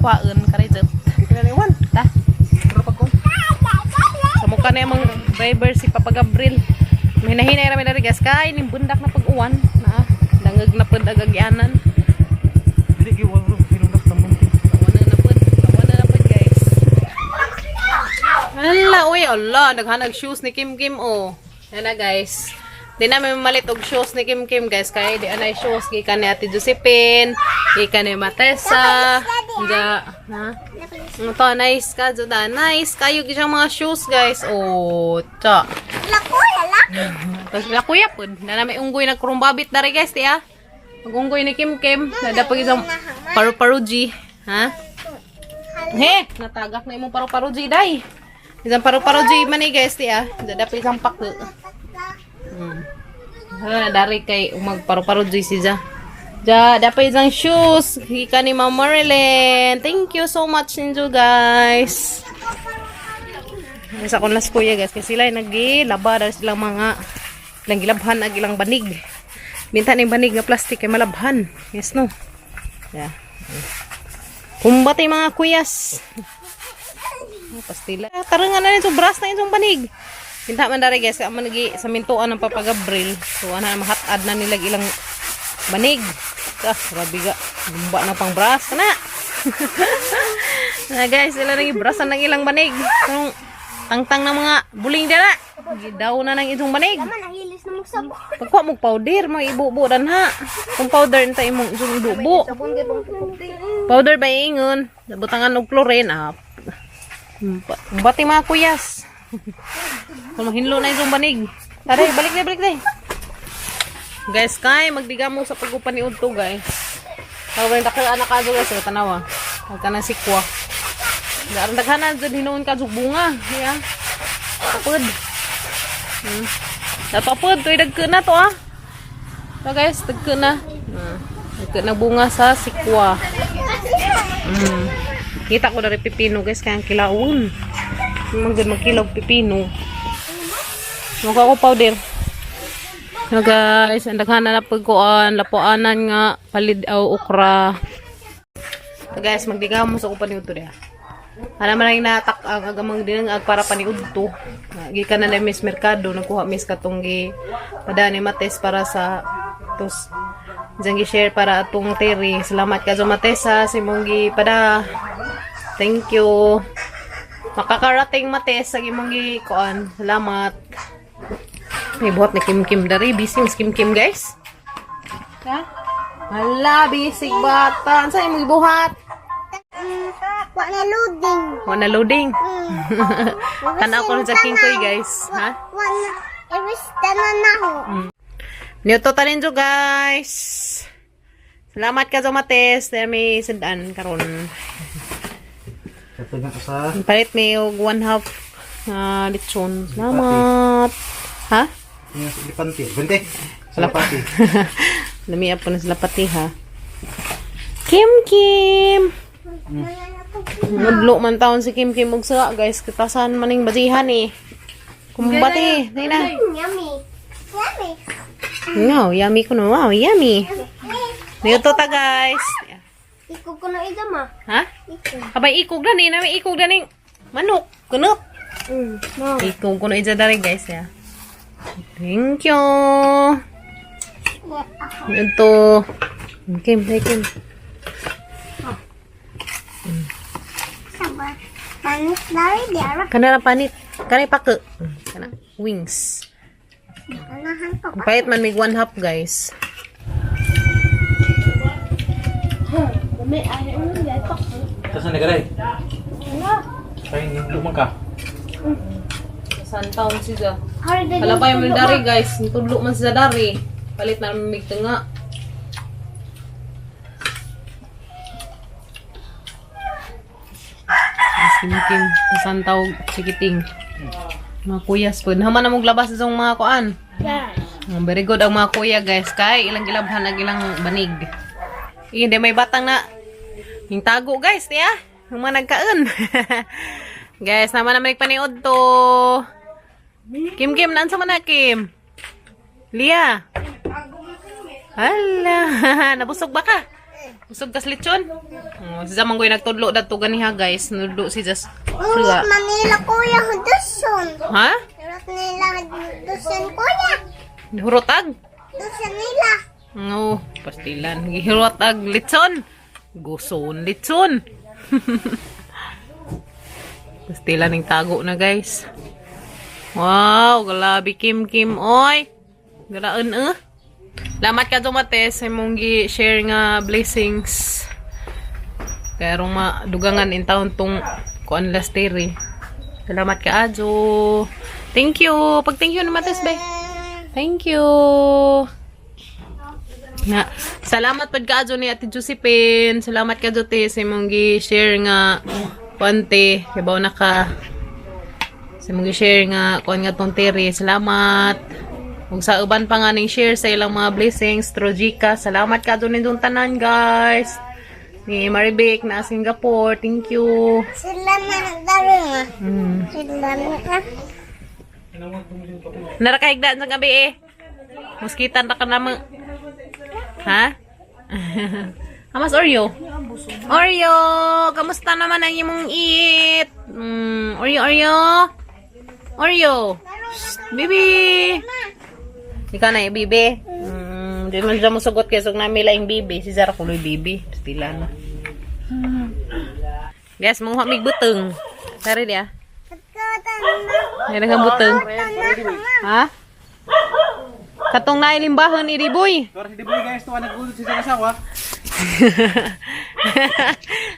Kwaon kare jud. Ta. Sa mukha na yung driver si Papa Gabriel. May nahinay rami dari guys kay ning bundak na pag-uwan na dangag na pud agagyanan. Dili gyud wala hinungdak sa munti. Tawanan na pud, tawanan na pud guys. Ala, uy, ala, naghanag shoes ni Kim Kim oh. Yan na guys. Di namin mamalit og shoes ni Kim Kim guys kay di anay shoes gikan ni Ate Josephine, gikan ni Matessa. Ja, ha? Ito, nice ka, Juda. Nice. Kayo siyang mga shoes, guys. Oh, ta. Lakuya la. Tapos sila kuya po. Na namin unggoy nagkurumbabit dari guys, ti ah. Mag-unggoy ni Kim Kim. Nadapag isang paru-paru G. Ha? He, natagak na imong paru-paru G, day. Isang paru-paru G man eh, guys, ti ah. Nadapag isang pakto. Ha, dari kay umag paru-paru G si Ja. Ja, dapat isang shoes. Hika ni Ma'am Marilyn. Thank you so much ninyo, guys. Sa akong last kuya guys, kasi sila ay nagilaba dahil silang mga ilang gilabhan ag ilang banig. Binta ni banig nga plastic kay malabhan. Yes no. Yeah. Kumbate mga kuyas. Oh, pastila. Tarangan na nito brass na itong banig. Binta man dari guys, kaya man nagi sa mintuan ng Papa Gabriel. So ana mahatad na nila ilang banig. Ah, grabe ga. Gumba na pang brass na. Na guys, sila nang ibrasan ng ilang banig. Kung tangtang ng mga buling dira. Daw na ng itong banig. Nahilis na magsabo. Pagkuha mo powder, mga ibubo dan ha. Kung powder nta imong itong ibubo. Sabon kay pang puti. Powder ba ingon? Butangan og chlorine ah. Bati mga kuyas. Kung mahinlo na itong banig. Tara, balik na, balik na. Guys, kay magdigamo sa pag-upan ni Udto, guys. Para ba anak ka guys, sa tanawa. Pagka na sikwa. Aron daghanan jud hinuon ka jud bunga, ya. Tapod. Tapod, toy dagko na to ah. So guys, dagko na. Dagko na bunga sa sikwa. Kita ko na rin pipino guys, kaya ang kilawon. Magod magkilaw pipino. Mukha ko powder. So guys, ang daghan na pagkuan, lapuanan nga palid aw okra. So guys, magdigamo sa upan ni diha. Ana man ang natak ang agamang dinangag para paniudto. Gikan na na Miss Mercado nagkuha miss katong gi pada ni Mates para sa tos diyan gi-share para atong Terry. Salamat ka Mates ha sa imong gi pada. Thank you. Makakarating Mates sa imong gi kuan. Salamat. May buhat ni Kim Kim dari. Busy mas Kim Kim guys. Ha? Hala, busy bata. Ano sa imong gibuhat? Wa na loading. Wala loading. Tanaw ko na sa Kingkoy guys. Ha? Wa na erista na na ho. Niuto ta ninyo guys. Salamat ka Mates. Dahil may sandaan karon. Kato nga sa Palit may og 1/2 na lechon. Salamat. Ha? yung sa elepante. Bente. Sa elepante. Lamiya po na sila pati ha. Kim Kim. Nudlo man taon si Kim Kim og sa guys. Kitasan maning basihan eh. Kumbati. Dali na. Yummy. Yummy. No, yummy ko no. Wow, yummy. Niuto ta guys. Iko ko na ida ma. Ha? Iko. Abay, ikog na ni. Nami ikog na ni. Manok. Kunot. No. Ikog ko na ija dari guys ya. Thank you. Ito. Kim, hey, Kim. Sabar. Manis lari diara. Kana na panit. Kana pake. Kana wings. Anahan ko. Pahit man mig 1/2 guys. May ay ano yato. Tapos na nagaray. Kaya yung lumang ka. San taon siya. Harda Kalapay man dari guys. Tudlo man siya dari. Palit na mig tunga. Kim Kim, san tawag sikiting. Mga kuyas po. Naman na mong labas sa mga kuan. Yes. Very good ang mga kuya guys. Kay ilang gilabhan ag ilang banig. Hindi may batang na yung tago guys, tiya. Yung mga nagkaon. Guys, naman naman nagpaniod to. Kim Kim, naan sa man na Kim? Lia. Hala, nabusog ba ka? Busog kas lechon? Oh, si Zamanggoy nagtudlo dadto ganiha, guys. Nudlo si Jas. Urot Manila kuya dusun. Ha? Urot nila dusun kuya. Hurotag? Dusun nila. No, pastilan. Gihurotag litson. Guson litson. Pastilan ng tago na, guys. Wow, grabe Kim Kim oy. Garaan eh. Lamat ka dumate sa imong gi-share nga blessings. Kaya rong madugangan in town tong kuan last day. Salamat ka adyo. Thank you. Pag thank you na mates be. Thank you. Na, salamat pud kaadyo ni Ate Josephine. Salamat ka te sa imong gi-share nga kuan te. Kibaw na ka. Sa imong gi-share nga kuan nga tong tere. Salamat. Ug sa uban pa nga ning share sa ilang mga blessings through GCash. Salamat ka ninyong tanan, guys. Ni Maribek na Singapore. Thank you. Sila na daro nga. Sila na. Narakahigdaan sa gabi eh. Muskitan ra ka na. Ha? Amas Oreo. Oreo, kamusta naman ang imong eat? Oreo, Oreo. Oreo. Shh, bibi. Ikaw na, eh, bibi. Di man siya musugot kay sug nami laing bibi. Si Zara kuloy bibi. Pastila na. Guys, manguha mig buteng. Tari dia. Katan na. May daghang buteng. Ha? Katong nailimbahan ni Riboy. Tuwar si Diboy guys, tuwa nagudod si siyang asawa.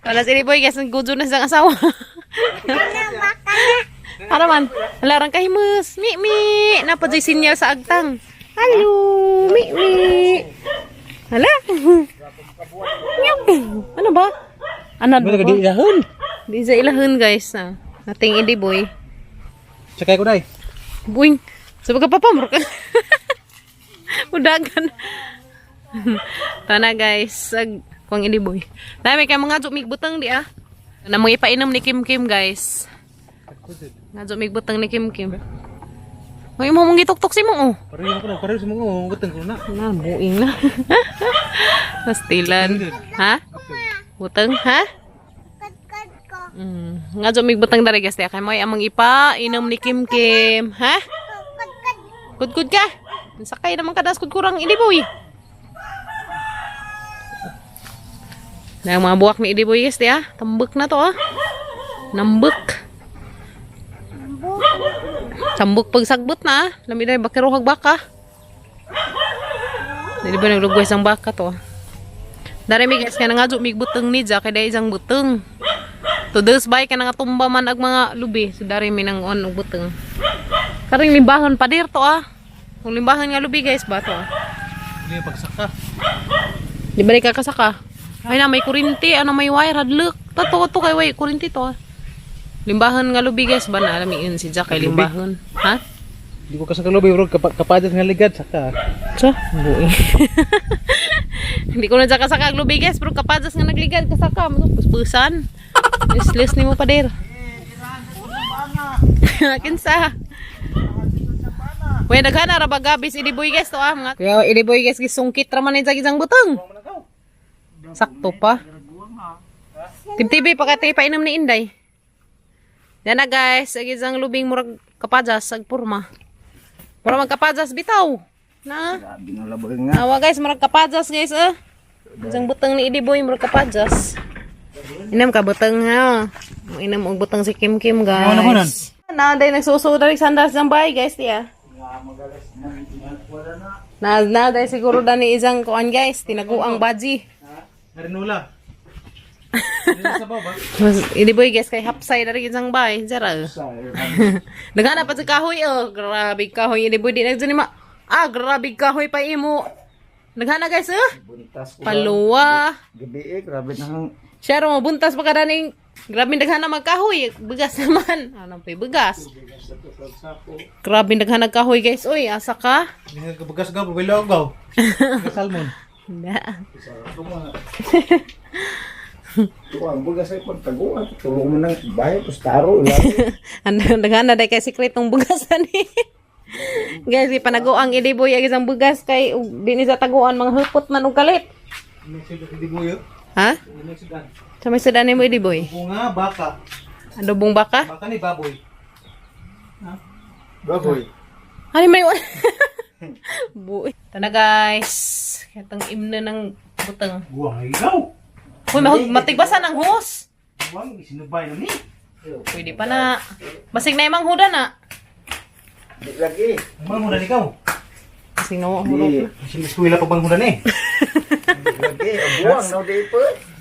Wala si Riboy guys, naggudzo na siyang asawa. Para man, wala rang kahimus. Mi mi, napadyo'y sinyal sa agtang. Hello, mi mi. Hala. Nyok. Ano ba? Ano ba? ilahon. Di sa ilahon guys. Ah. Nating Idi boy. Sakay ko dai. Buing. Sabi ka papa, murka. Udagan. Tana guys, ag kuang ini boy. Dami kay mga jumig butang di ah. Na mga ipainom ni Kim Kim guys. Nga jumig butang ni Kim Kim. Hoy mo mong gituktok si mo oh. Pareho ko na, pareho sa mga oh, gutang ko na. Na buing na. Pastilan. Ha? Butang ha? Kat ko. Nga jumig butang dari guys kay mo ay among ipainom ni Kim Kim, ha? Kat kat. Kudkud ka. Sakay naman ka das kudkurang ini boy. Na ang mga buwak ni Idi boy guys, di ah. Tambek na to ah. Nambek. Tambek pagsagbot na ah. Lami na bakiro kag baka. Di ba naglugway sang baka to ah. Dari mi guys kaya nga mig buteng ni ja kay dai isang buteng. To this bay ka nga tumba man ag mga lubi. So dari mi nang on og buteng. Karing limbahan pader to ah. Kung limbahan nga lubi guys ba to ah. Hindi pagsaka. Di ba ka kasaka? Ay na may kurinti, ano may wire hadlok. Tato to kay way kurinti to ah. Limbahan nga lubi guys ba na alam yun si Jack kay limbahan. Ha? Hindi ko kasaka lobi bro, kapadas nga ligad saka. Sa? Buing. Hindi ko na dyan kasaka ang lubi guys, pero kapadas nga nagligad kasaka mo puspusan. Useless ni mo pader. Kinsa? Uy, daghana ra ba gabis idiboy guys to ah mga. Kuya idiboy guys gisungkit ra man ni sa isang butang. Sakto pa. Tibtibi pa katay painom ni Inday. Yan na guys, ang isang lubing murag kapajas ag purma. Murag magkapajas bitaw. Na. Grabe nga labag nga. Awa guys, murag kapajas guys ah. Isang butang ni Idi Boy, murag kapajas. Inam ka butang ha. Inam og butang si Kim Kim guys. Ano ko nun? Na day nagsuso dali sandals ng bahay guys diya. Na na day siguro dani isang kuan guys, tinaguang baji. Harinula. Hindi sa baba. Mas Idi Boy guys kay hapsay dari isang bahay, jara. Naghanap pa sa kahoy oh, grabe kahoy Idi Boy di na ma. Ah, grabe kahoy pa imo. Naghana guys eh. Buntas ko. Paluwa. Gabi eh, grabe na ang Siya ro mabuntas pa kada ning grabe daghan na magkahoy, bigas naman. Ano pa bigas? Grabe daghan nagkahoy guys. Uy, asa ka? Hindi ka bagas gaw, bilog gaw. Salmon. Na. tuwang bugas ay pagtaguan. Tulong mo ng bahay, pustaro. Lalo. Ano daghan na day kay sekretong bugas ani. Guys, ipanago ang idiboy ang isang bugas kay ug di ni sa taguan mga hupot man og kalit. Ha? Sa may sudan mo, Idi Boy? Bunga, baka. Adobong baka? Baka ni baboy. Baboy. Ano may Buoy. Ito na, guys. Katong imno ng butang. Guwang ikaw. Uy, matigbasan ang hose. Guwang, sinubay na ni. Pwede pa na. Basig na imang huda na. Di lagi. Mga muna ikaw. Basig na mo huda. Di Siniskwila pa bang hulan eh. di lagi. Ang buwang no di pa.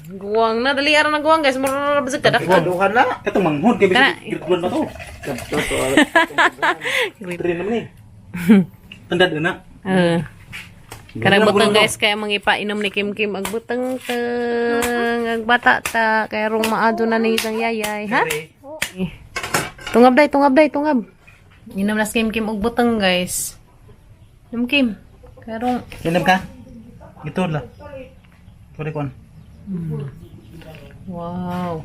Guwang na. Dali aran ang guwang, guys. Murara basig ka. Dakon. Kaduhan na. Katong manghod kay Kana. bisag grade 1 ba to? Totoo. Grade naman eh. Tandad na. Eh. Kanang butang, guys, kaya mangipainom ni Kim Kim ag butang tang ag bata ta kaya rong maadto na ni isang yayay, ha? Eh. Tungab day, tungab day, tungab. Inom na si Kim Kim og butang, guys. Inom, Kim. Kaya rong Inom ka? Ito la. Kore kon. Wow.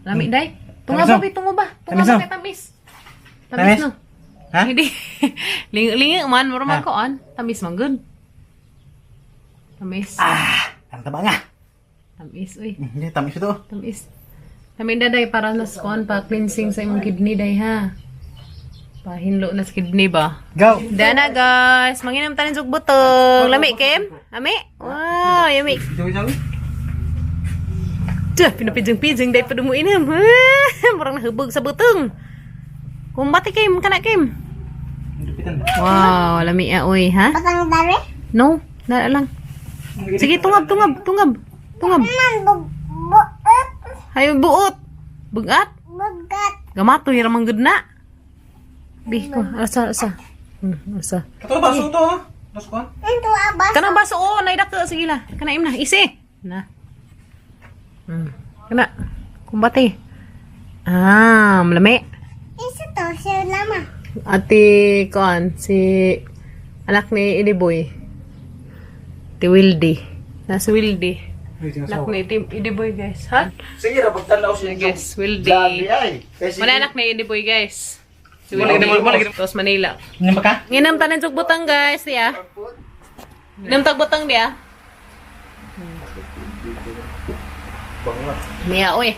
Lami day. Tungab Tamis, ba, tungo ba? Tungo Tamis, ba oh. kay tamis? Tamis Tamis? no. Ha? Hindi. Lingi man mura man Ha? ko an. Tamis man gud. Tamis. Ah, ang taba nga. Tamis uy. Hindi tamis ito. Tamis. Tamis daday para na sa kuan pa cleansing sa imong kidney day, ha. Pahinlo na sa kidney ba. Go. Dana, guys, manginom tanin og butong. Lami, Kim? Ami? Wow, yummy. Jawi jawi. Duh, pinapijing-pijing day pa dumuinom. Murang nahubog sa butong. Kumbati, Kim, kana, Kim. Dupitan. Wow, lami ah, uy, ha? Patang dali. No, nara lang. Sige, tungab, tungab, tungab. Tungab. Man bug buot. Hayo buot. Bugat. Bugat. Gamato hira man gud na. Bih ko, asa asa. Asa. Kato baso to ha. Baso kon. Ito abas. Kanang baso oh, nay dako sige la. Kana im na, isi. Na. Kana. Kumbate. Ah, malami. Isa to siya lama. Ate kuan si anak ni Iliboy. Ti Wildy. Nasa Wildy. Anak ni Iliboy, guys. Ha? Sige ra pagtanaw sa inyo. Guys, Wildy. Labi ay. Kasi Wala anak ni Iliboy, guys. Si Wildy. Tapos Manila. Inom ka? Nginam tanan jug butang, guys, diya. Nginam tag butang diya. Miya oy.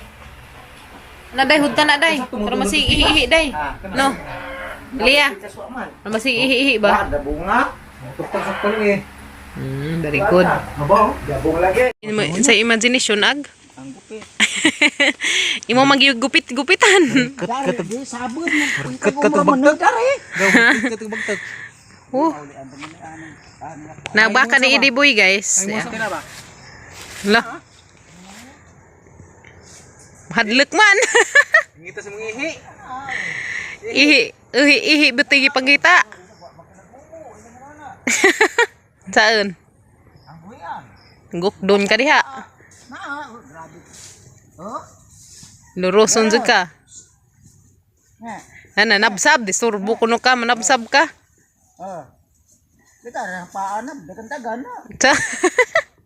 Na day hudta na day. Pero masig ihi-ihi day. No. Lia, pero masig ihi-ihi ba? Ada bunga. Tuktok sakto eh. Very good. Abo. Gabong lagi. Sa imagination ag. Ang gupit. Imo magigupit-gupitan. Kat sabon. Kat katubagtag. Go, katubagtag. Oh. Nagbaka ni Idi Boy, guys. Yeah. ba? La. Hadlok man. Ngita sa mga ihi. Ihi, ihi, ihi, bitigi pagita. Saan? Gukdon ka diha. Luruson jud ka. Ana nabsab disturbo kuno ka, manabsab ka. Ah. Kita ra paanab dagan-dagan na. Sa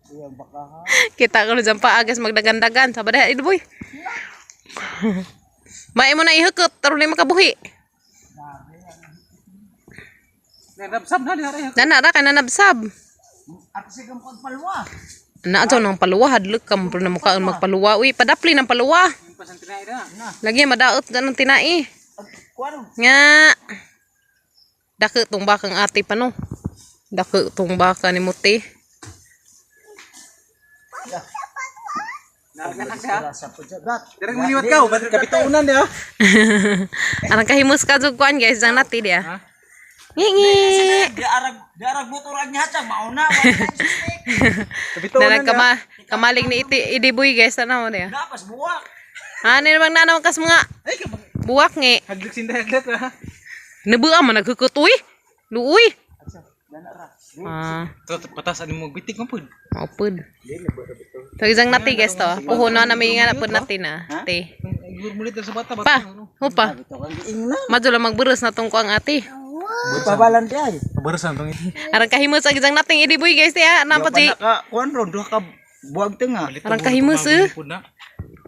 Iya baka ha. Kita ko dyan pa agas magdagan-dagan. Sabi diha, ito boy. Mae mo na ihukot, taron na makabuhi. Nabsab na diha. Nana ra ka nanabsab. At sige ang pagpalwa. Na adto nang paluwa hadlok ka mo na mukha ang magpaluwa. Uy, padapli ng paluwa. Pasan tinai na. Lagi madaot na ng tinai. Kuano? Nga. Dako tong bakang ate pa no. Dako tong baka ni Muti. Sa pujagat. Direk maliwat ka, ba't kapitunan diha? Arang kahimos ka jud kuan, guys, ang nati dia. Ngingi. Diarag motor ang hatag mauna. Kapitunan Darag kama kamalig ni iti idiboy, guys, tanaw dia. Dapas buwak. Ano bang nanaw kas mga Ay, kapag buwak ngi. hadlok sinda hadlok ha. Nabuha man naghukot uy. Luoy. Ah, Patas ani mo bitik man pud. maupod. So isang nati, guys, to. Puhon na nami nga na pud nati na. Ate. Igor mulit sa bata Pa, hupa. Madyo lang magburos na tong kuang ate. Pabalan di ay. Barusan tong Arang kahimos ang isang nating idiboy, guys, ya. Napa di. Ka kuan ron duha ka buwag tinga. Arang kahimos eh. pud na.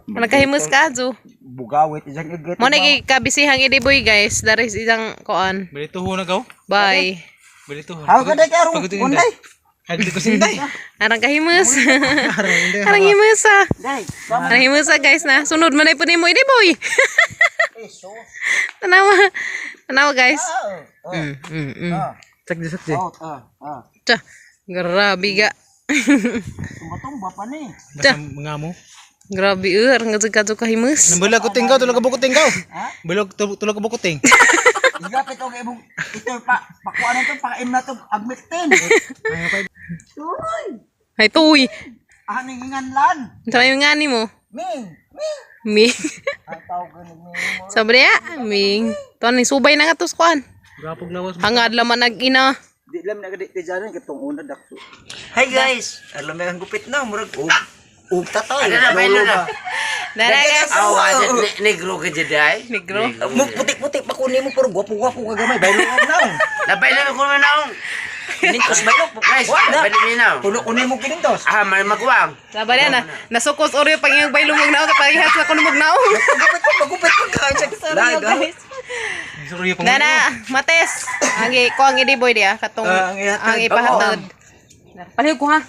Arang kahimos ka ajo. Bugawit isang igat. Mo na kabisihang idiboy, guys. Dari isang kuan. Balituho na gaw. Bye. Balituho. How ka day karong kunday? Hagdi ko sinday. Arang kahimus. Arang himus ah. Arang himus ah, guys, na. Sunod man ay po nimo ini, boy. Tanawa. Tanawa, guys. Sakdi sakdi. Tsa. Grabe ga. Tumba pa ni. Basta mga mo. Grabe arang kadto kahimus. Nang bulag ko tinggaw, tulog ka buko tinggaw. Bulog tulog ka buko ting. Igapit og ibong ito pa pakuan na to pakaim na to agmiktin. Ay tuy. Aning nganlan. Unsa may ngani mo? Ming, ming. Ming. Ang tawag ni ming mo. Sabi niya, Ming. Tuan ni subay na nga to sa kuan. Grapog lawas. Hangad laman nag ina. Di lang na gadi tijaran katong una dakto. Hi guys, alam mo ang gupit na murag og og tatay. Lolo ba? Dara, guys. Awa, negro ka dyan ay. Negro. Mo putik-putik pa kunin mo pero gwapo-gwapo ka gamay baylo na naong. Labay na ko na naong. Kinintos baylo. Guys, Wa na. labay na naong. Puno kunin mo kinintos. Ah, may magwang. Sabi niya na, nasukos oreo pag iyong baylong magnao, kapag ihas na kuno magnao. Magupit ko, magupit ko kain sa Sorry, guys. Sorry pang. Nana, Mates. Ang ko ang idi boy diya katong Ah, ang ihatag. ang ipahatod. Palihog ko ha.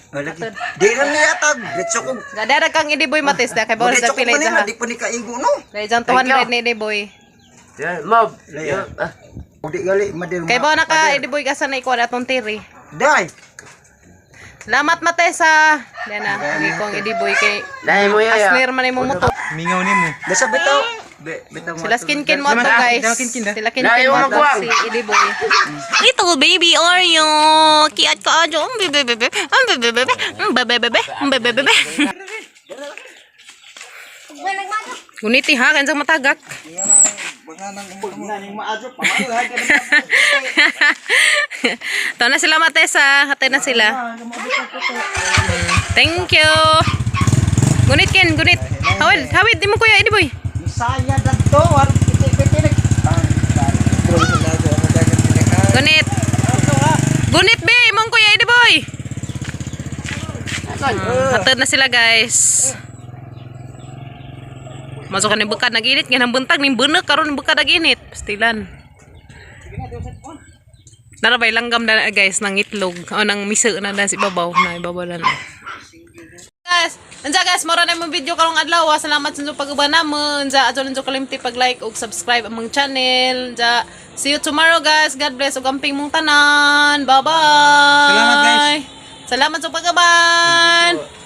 Di lang niya tag. Diretso ko. Gadara kang idi boy Mates da kay bawal Diretso sa ko pilay kanina, sa. di pa ni kaigo no. Dahil dyan 200 ni idi boy. Yeah, mob. Laya. Ah, Di gali madil. Kay bawa na ka idi boy kasa na ikuha atong tiri. Dai. Salamat, Mates ha. Dana, ang ko ang idi boy kay Dahil mo yaya. Asner man imong moto. Mingaw nimo. Basta bitaw. Be, bitaw mo. Sila skin-kin mo to, guys. Sila kin-kin, ah. Sila kin-kin Layo mo to magwang. si Idi boy. Little baby Oreo. Kiat ka ajo. Bebe bebe. Bebe bebe. Bebe bebe. Bebe bebe. Guniti ha, kansang matagak. Naning maadyo pa. Ito na sila, Matesa. Hatay na sila. Thank you. Gunit ken, gunit. Hawid, hawid di mo kuya, idi boy. Saya dadto, war piti-piti. Gunit. Gunit be, imong kuya, idi boy. Hatid na sila, guys. Masuk ni bekad nag-init, nga nang buntag ning bunek karon bekad nag-init. Pastilan. Narabay langgam na guys ng itlog o ng miso na na si babaw na ibabaw na. Guys, unsa guys, mora na imong video karong adlaw, ah. Salamat sa inyong pag-uban namon. Unsa adto ninyo kalimti pag-like ug subscribe among channel. Unsa, see you tomorrow, guys. God bless ug amping mong tanan. Bye-bye. Salamat, guys. Salamat sa pag-uban.